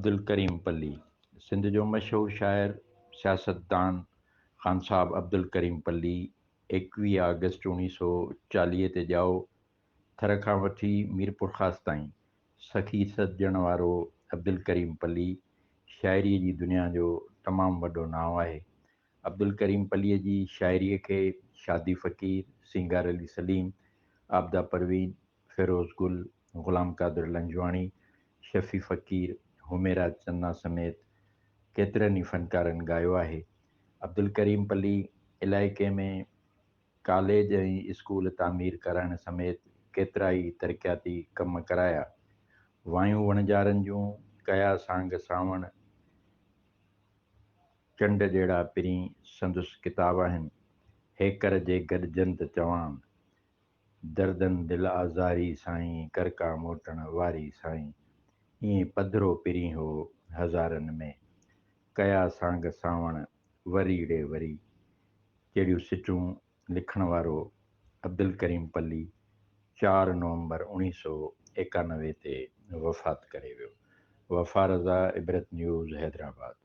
عبدالڪريم پلي، سنڌ جو مشهور شاعر، سياستدان خانصاحب عبدالڪريم پلي 21 آگسٽ 1940 تي ڄائو. ٿر کان وٺي ميرپورخاص تائين سخي سڏجڻ وارو عبدالڪريم پلي شاعريء جي دنيا جو تمام وڏو نانء آهي. عبدالڪريم پليء جي شاعريء کي شادي فقير، سينگار علي سليم، عابده پروين، فيروز گل، غلام قادر لنجواڻي، شفيع فقير، حميرا چنا سميت ڪيترن ئي فنڪارن ڳايو آهي. عبدالڪريم پلي علائقي ۾ ڪاليج ۽ اسڪول تعمير ڪرائڻ سميت ڪيترائي ترقياتي ڪم ڪرايا. وايون وڻجارن جون، ڪيا سانگ سانوڻ، چنڊ جهڙا پرين سندس ڪتاب آهن. هيڪر جي گڏجن ته چوان. دردن دل آزاري سائين ڪر ڪا موٽڻ واري سائين ائين پڌرو پرين هو هزارن ۾، ڪيا سانگ سانوڻ وري ڙي وري جهڙيون سٽون لکڻ وارو عبدالڪريم پلي چار نومبر 1991 تي وفات ڪري ويو. وفا رضا، عبرت نيوز، حيدرآباد.